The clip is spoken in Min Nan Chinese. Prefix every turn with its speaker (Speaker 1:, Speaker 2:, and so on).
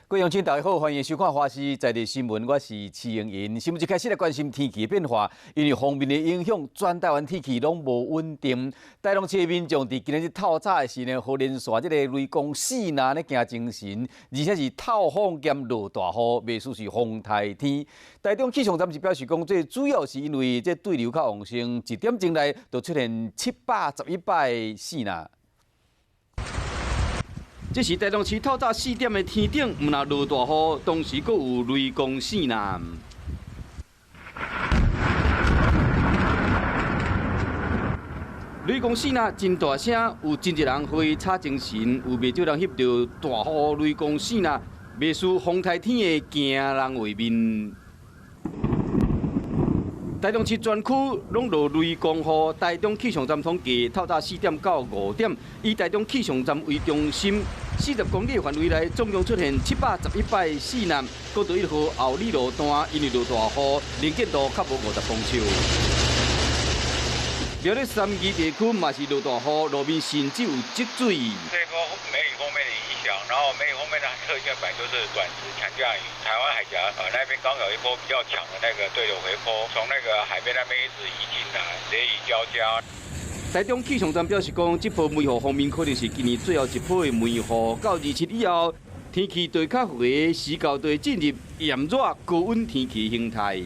Speaker 1: 各位鄉親大家好，歡迎收看華視在地新聞，我是徐英英。新聞一開始來關心天氣變化，因為鋒面的影響，全台灣天氣攏無穩定。台中市的民眾佇今仔日透早的時呢，予連續這个雷公四若咧驚精神，而且是透風兼落大雨，袂輸是風颱天。台中氣象站是表示講，這主要是因為這對流較旺盛，一點鐘內就出現711擺四若。這是台中市透早4點的天頂，毋但落大雨，同時閣有雷公四若。雷公四若真大聲，有真濟人予伊吵精神，有袂少人翕著大雨雷公四若，袂輸風颱天的驚人畫面。台中市全區攏落雷公雨，台中氣象站統計，透早4點到5點，以台中氣象站為中心，40公里範圍內總共出現711擺四若，國道1號后里路段因為落大雨，能見度較無50公尺。苗栗三義地區嘛是落大雨，路面甚至有積水。
Speaker 2: 這波梅雨鋒面的影響，然後梅雨鋒面的特性本來就是短時強降雨。台灣海峽那邊剛有一波比較強的那個對流回波，從那個海邊那邊一直移進來，雷雨交加。
Speaker 1: 台中氣象站表示講，這波梅雨鋒面可能是今年最後一波的梅雨，到27以後，天氣就會較回，時到就會進入炎熱高溫天氣形態。